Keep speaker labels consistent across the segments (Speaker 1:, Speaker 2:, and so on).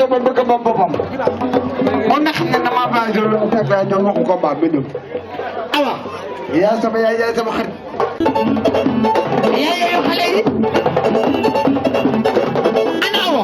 Speaker 1: ba bëgg ba boppam moom na xam ne damaa bàyyi loolu fekk yaa ñoom waxu combat bi ñëw awa yaa sama yaay yaay sama xarit yaay yaayu xale yi ana awa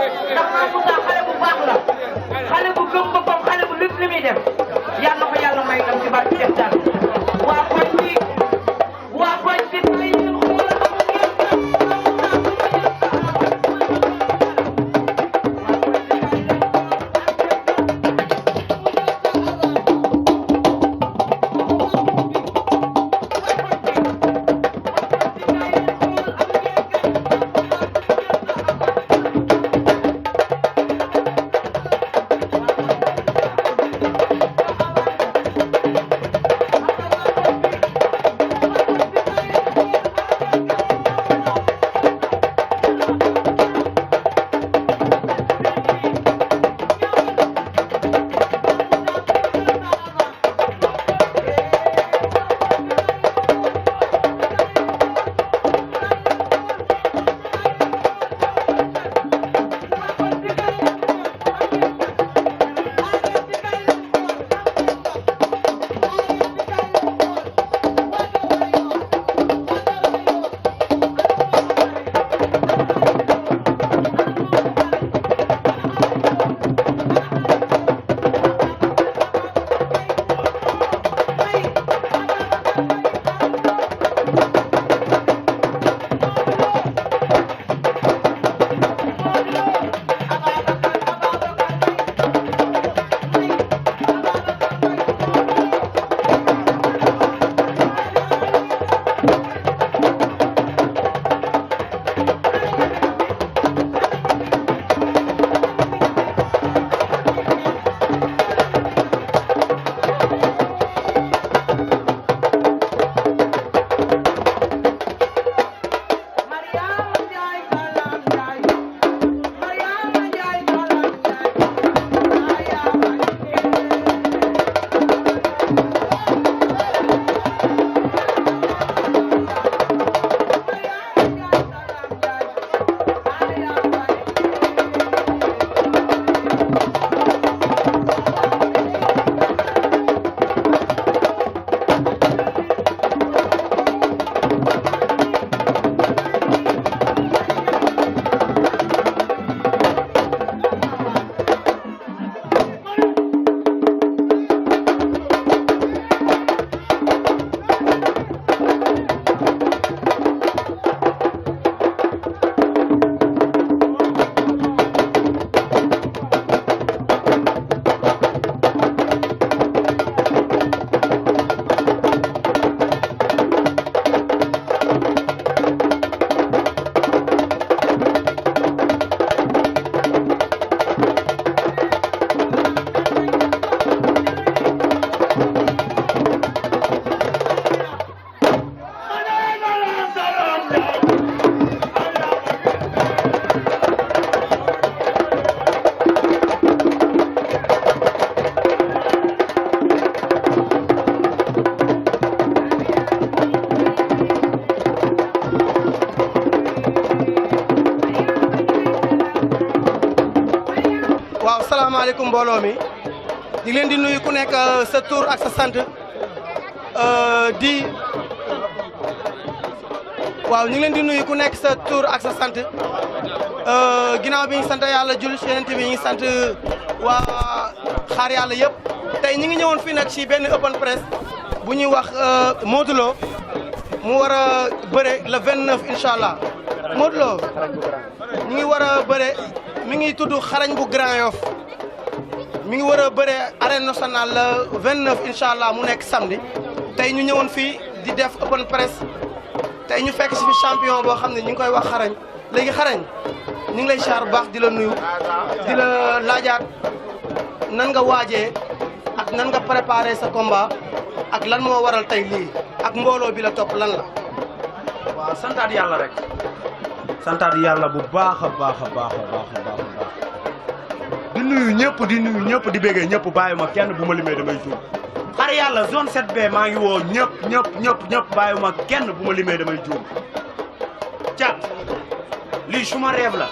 Speaker 2: ndax Mame Moussa xale bu baax la xale bu gëm boppam xale bu lépp li muy def yal na ko yàlla may ndam ci barke def daal waa koñ bi
Speaker 3: asalaamaaleykum mbooloo mi di leen di nuyu ku nekk sa tur ak sa sant waaw ñu ngi leen di nuyu ku nekk sa tur ak sa sant ginnaaw bi ñu sant yàlla julli ci Yonent bi ñu sant waa xaar yàlla yëpp tey ñu ngi ñëwoon fii nag ci benn open press bu ñuy wax Modou Lo mu war a bëre le 29 incha allah Modou Lo ñu ngi war a bëre mi ngi tudd Kharagne bu Grand Yoff mi ngi war a bëre arène nationale le 29 incha allah mu nekk samedi tey ñu ñëwoon fii di def open press tey ñu fekk si fi champion boo xam ne ñu ngi koy wax Kharagne léegi Kharagne ñu ngi lay xaar bu baax di la nuyu di la laajaat nan nga waajee ak nan nga préparé sa combat ak lan moo waral tey lii ak mbooloo bi la topp lan la.
Speaker 4: waaw santaat yàlla rek santaat yàlla bu baax a baax a baax a baax a baax di nuyu ñëpp di béggee ñëpp bàyyi ma kenn bu ma limee damay juum xar yàlla zone 7B maa ngi woo ñëpp bàyyi ma kenn bu ma limee damay juum cat lii suma rêve la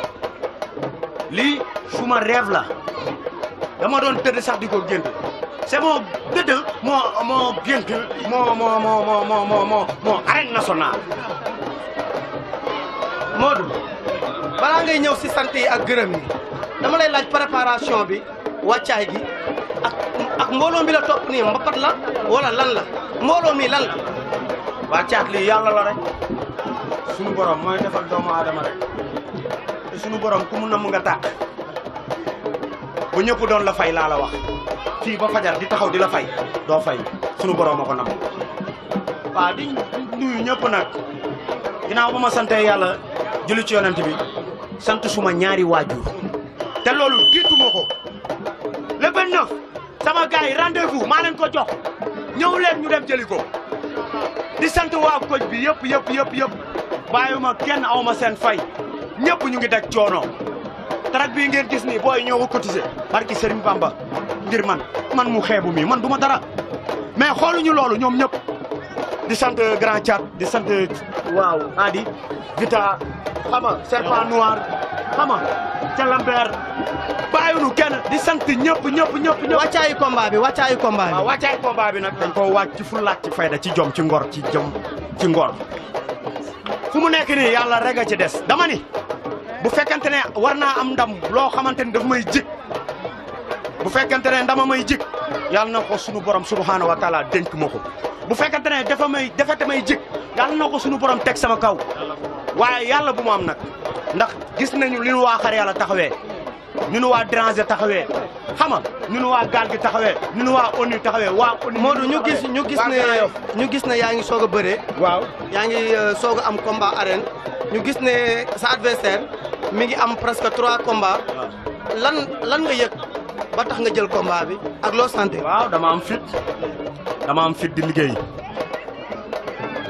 Speaker 4: lii suma rêve la dama doon tëdd sax di ko gént c'est mon tëdd moo gént moo arène nationale Modou
Speaker 3: balaa ngay ñëw si sant yi ak gërëm yi dama lay laaj préparation bi wàccaay gi ak mbooloo mi la topp nii mbapat la wala lan la mbooloo mi lan la.
Speaker 4: waa caat lii yàlla la rek sunu borom mooy defal doomu aadama rek te sunu borom ku mu namm nga tàq bu ñëpp doon la fay laa la wax fii ba fajar di taxaw di la fay doo fay sunu borom moo ko namm. waaw di nuyu ñëpp nag ginnaaw ba ma sante yàlla julli ci yonent bi sant suma ñaari waajur te loolu tiituma ko le 29 sama gars yi rendez-vous maa leen ko jox ñëw leen ñu dem jëli ko di sant waa koj bi yëpp bàyyuma kenn awma seen fay ñëpp ñu ngi daj coono tarak bii ngeen gis ni booy ñoo ko cotisé barki Serigne Bamba ngir man mu xeebu mi man du ma dara mais xooluñu loolu ñoom ñëpp di sant grand Thiat di sant waaw Adi Vita xama serpent noir xama Calambert bàyyiwunu kenn di sant ñëpp.
Speaker 3: wàccaayu combat bi.
Speaker 4: waaw wàccaayu combat bi nag dañ koo wàcc ci fulla ci fayda ci jom ci ngor ci ngor fu mu nekk nii yàlla rek a ci des dama ni bu fekkente ne war naa am ndam loo xamante ni daf may jik bu fekkente ne ndama may jik yàlla na ko sunu borom subhanahu wa taala dénk ma ko bu fekkente ne defete may jik yàlla na ko sunu borom teg sama kaw waaye yàlla bu mu am nag ndax gis nañu li nu waa xar yàlla taxawee ni nu waa déranger taxawee xama ni nu waa gaal gi taxawee ni nu waa ONU taxawee waa ONU.
Speaker 3: Modou ñu gis ne yaa ngi soog a bëree.
Speaker 4: waaw
Speaker 3: yaa ngi soog a am combat arène ñu gis ne sa adversaire mi ngi am presque 3 combats. lan nga yëg ba tax nga jël combat bi ak loo santé.
Speaker 4: waaw dama am fit di liggéey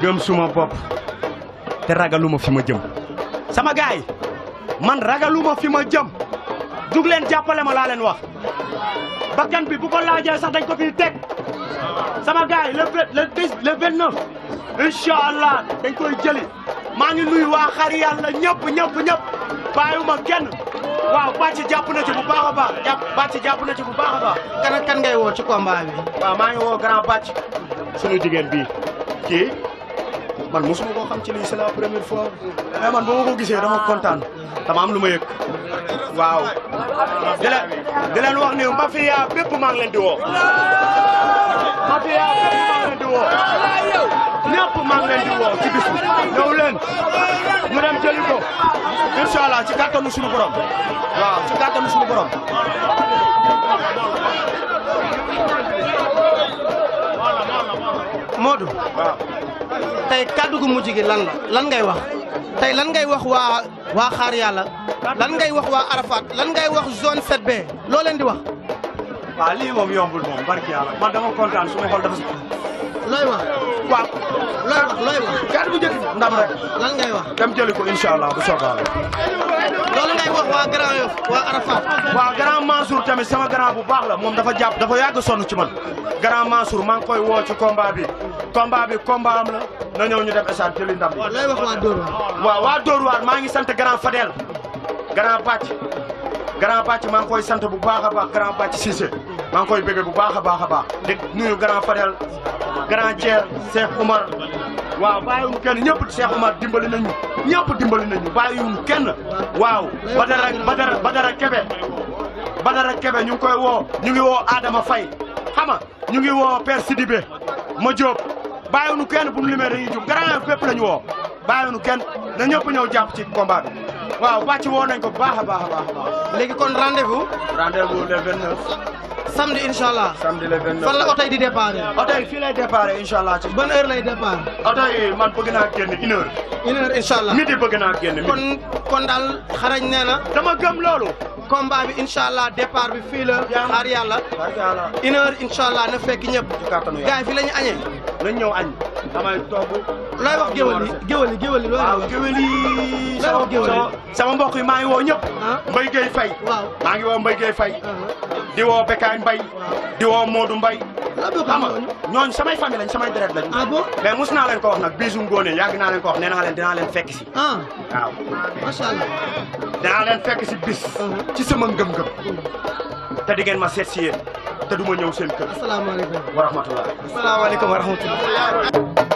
Speaker 4: gëm suma bopp te ragaluma fi ma jëm sama gaay man ragaluma fi ma jëm dug leen jàppale ma laa leen wax bakkan bi bu ko laajee sax dañ ko fiy teg sama gaay le 29 incha allah dañ koy jëli maa ngi nuyu waa xar yàlla ñëpp bàyyiwuma kenn waaw bàcc jàpp na ci bu baax a baax bàcc jàpp na ci bu baax a baax.
Speaker 3: kan ngay woo ci combat bi.
Speaker 4: waaw maa ngi woo grand bàcc suñu jigéen bii kii man mosuma koo xam ci lii c'est la première fois mais man ba ma ko gisee dama kontaan dama am lu ma yëg waaw di leen wax ni mafia bépp maa ngi leen di woo mafia bépp maa ngi leen di woo ñëpp maa ngi leen di woo ci bis bi ñëw leen ñu dem jëli ko incha allah ci kàttanu suñu borom waaw ci kàttanu suñu borom.
Speaker 3: Modou.
Speaker 4: waaw.
Speaker 3: tey kàddu gu mujj gi lan ngay wax tey lan ngay wax waa xaar yàlla lan ngay wax waa Arafat lan ngay wax zone 7B loo leen di wax.
Speaker 4: waaw lii moom yombul moom barki yàlla man dama kontaan su ma xool dafa.
Speaker 3: looy wax.
Speaker 4: waaw.
Speaker 3: looy wax.
Speaker 4: kàddu bu njëkk ndam rek.
Speaker 3: lan ngay wax.
Speaker 4: dem jëli ko incha allah bu soobee yàlla.
Speaker 3: loolu ngay wax waa Grand Yoff waa Arafat.
Speaker 4: waaw grand Mansour tamit sama grand bu baax la moom dafa yàgg sonn ci man grand Mansour maa ngi koy woo ci combat bi combat am la na ñëw ñu dem stade jëli ndam bi.
Speaker 3: looy wax waa Dóor waar.
Speaker 4: waaw waa Dóor waar maa ngi sant grand Fadel grand Bàcc maa ngi koy sant bu baax a baax grand Bàcc Cissé maa ngi koy bëgg bu baax a baax di nuyu grand Fadel grand Thier Cheikh Oumar waaw bàyyiwuñu kenn ñëpp Cheikh Oumar dimbali nañu bàyyiwuñu kenn waaw Badara Kebe ñu ngi koy woo ñu ngi woo Adama Faye xama ñu ngi woo Père Sidibé ma Diop bàyyiwuñu kenn bu ñu limee dañuy jub grand fépp la ñu woo bàyyiwuñu kenn na ñëpp ñëw jàpp ci combat bi waaw bàcc woo nañ ko bu baax a baax.
Speaker 3: léegi kon rendez-vous
Speaker 4: le 29.
Speaker 3: samedi incha allah.
Speaker 4: samedi le 29
Speaker 3: fan la oto yi di départ.
Speaker 4: oto yi fii lay départ incha allah. ci
Speaker 3: ban heure lay départ.
Speaker 4: oto yi man bëgg naa génn 1 heure.
Speaker 3: 1 heure incha allah
Speaker 4: midi bëgg naa génn midi.
Speaker 3: kon daal xarañ nee na.
Speaker 4: dama gëm loolu.
Speaker 3: combat bi incha allah départ bi fii la. xaar yàlla. 1 heure incha allah na fekk ñëpp.
Speaker 4: ci kàttanu yàlla
Speaker 3: gars yi fii la ñu añee.
Speaker 4: nañ ñëw añ. damay togg.
Speaker 3: looy wax géwël yi looy wax.
Speaker 4: géwël yi sama mbokk yi maa ngi woo ñëpp. Mbaye Gueye Faye.
Speaker 3: waaw
Speaker 4: maa ngi woo Mbaye Gueye Faye. di woo Bekaay Mbaye. di woo Modou Mbaye. xam nga ñooñu samay famille lañ samay deret lañ.
Speaker 3: ah bon
Speaker 4: mais mos naa leen ko wax nag bisu ngoone yàgg naa leen ko wax nee naa leen dinaa leen fekk si. waaw.
Speaker 3: macha allah.
Speaker 4: dinaa leen fekk si bis. ci sama ngëm-ngëm. te di ngeen ma seet si yéen te du ma ñëw seen kër.
Speaker 3: asalaamaaleykum
Speaker 4: wa rahmatulah.
Speaker 3: asalaamaaleykum wa rahmatulah.